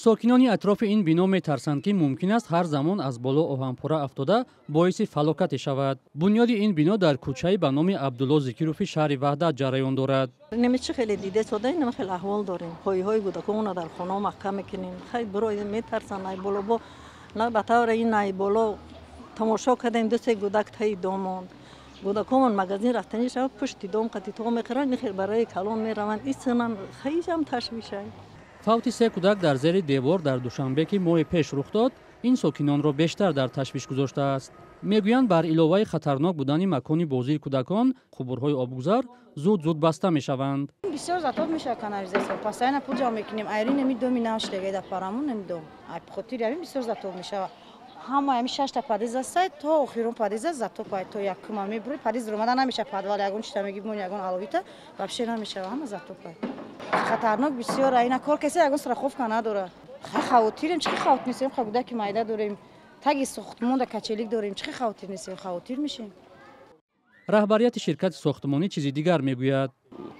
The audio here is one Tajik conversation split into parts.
Сокинони атрофи ин бино метарсанд, ки мумкин аст ҳар замон аз боло оҳанпора афтода, боиси фалокате шавад. Бунёди ин бино дар кӯчаи ба номи Абдулло Зикирови шаҳри Ваҳдат ҷараён дорад. Неми чӣ хеле диде сода, инама хеле аҳвол дорем. Ҳоиҳои кӯдаконро дар хона маҳкам мекунем. Хай, бирои метарсанд ай боло, бо на ба тавре ин ай боло тамошо кардем, ду се кӯдак таи домон. Кӯдакомон магазин рафтанӣ шава, пушти дом қати то мехӯранд, нихел барои калон мераванд. Исинам хелам ташвишай. Фавти се кӯдак дар зери девор дар Душанбе, ки моҳи пеш рух дод, ин сокинонро бештар дар ташвиш гузоштааст. Мегӯянд, бар иловаи хатарнок будани макони бозии кӯдакон, қубурҳои обгузар зуд зуд баста мешаванд. Бисёр затоп мешавад канализация. Постоянно пул ҷамъ мекунем. Айри неми доми навштега да парамон неми дом. Ай хотири ҳамин бисёр затоп мешавад. Ҳама ҳами шашта подъезд астай, то охирон подъезд затоп ай, то якума мебури, подъезд омада намешавад, подвал ягон чита меги мон, ягон аловита вообще намешавад, ҳама затоп ай. Хатарнок бисёр, ина кор касе ягон страховка надорад. Хай, хавотирем, чӣ хавотир нестем, ха кӯдаки майда дорем, таги сохтмонда качелик дорем, чӣ хавотир нестем, хавотир мешем. Раҳбарияти ширкати сохтмонӣ чизи дигар мегӯяд.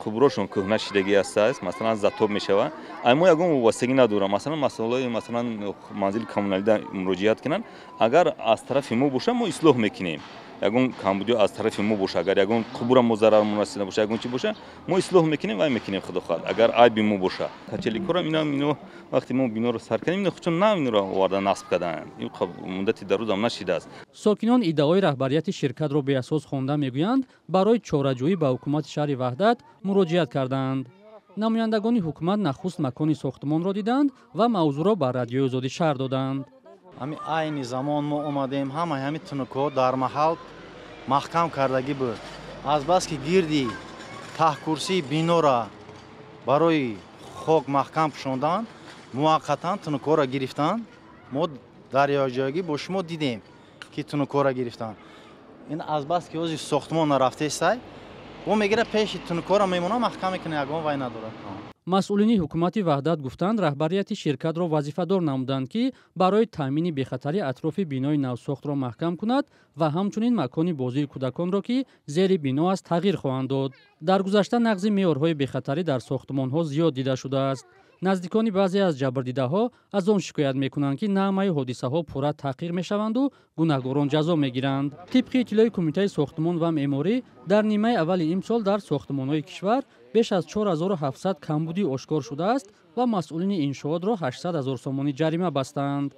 Қубурошон кӯҳна шидагӣ астааст, масалан, затоп мешавад. Ай мо ягон вобастагӣ надорам, масалан, масъалаи, масалан, манзили коммуналида муроҷиат кунанд. Агар аз тарафи мо боша, мо ислоҳ мекунем. Ягон камбудиё аз тарафи мо боша, агар ягон қубура мо зарар расида боша, ягон чи боша, мо ислоҳ мекунем, вай мекунем, худо хоҳад, агар айби мо боша. Качеликҳоро инам ино вақте мо биноро сар кардем, ино худшон нав инро оварда насб карданд, ин муддати дарозам нашидааст. Сокинон иддаои раҳбарияти ширкатро беасос хонда, мегӯянд, барои чораҷӯӣ ба ҳукумати шаҳри Ваҳдат муроҷиат кардаанд. Намояндагони ҳукумат нахуст макони сохтмонро диданд ва мавзӯъро ба Радиои Озодӣ шарҳ доданд. Ҳами айни замон мо омадем, ҳамаи ҳами тунукҳо дар маҳал маҳкам кардагӣ буд. Азбаски гирди таҳкурсии бинора барои хок маҳкам пӯшондан, муваққатан тунукҳоро гирифтанд. Мо дар якҷоягӣ бо шумо дидем, ки тунукҳоро гирифтанд. Ин азбаски ҳозир сохтмон нарафтестай, бо мегира, пеши тунукҳоро мемона, маҳкам мекунад, ягон вай надорад. Масъулини ҳукумати Ваҳдат гуфтанд, раҳбарияти ширкатро вазифадор намуданд, ки барои таъмини бехатарӣ атрофи бинои навсохтро маҳкам кунад ва ҳамчунин макони бозии кӯдаконро, ки зери бино аст, тағйир хоҳанд дод. Дар гузашта нақзи меъёрҳои бехатарӣ дар сохтмонҳо зиёд дида шудааст. Наздикони баъзе аз ҷабрдидаҳо аз он шикоят мекунанд, ки на ҳамаи ҳодисаҳо пурра таҳқиқ мешаванду гунаҳгорон ҷазо мегиранд. Тибқи иттилои Кумитаи сохтмон ва меъморӣ, дар нимаи аввали имсол дар сохтмонҳои кишвар беш аз 4700 камбудӣ ошкор шудааст ва масъулини иншоотро 800 000 сомонӣ ҷарима бастаанд.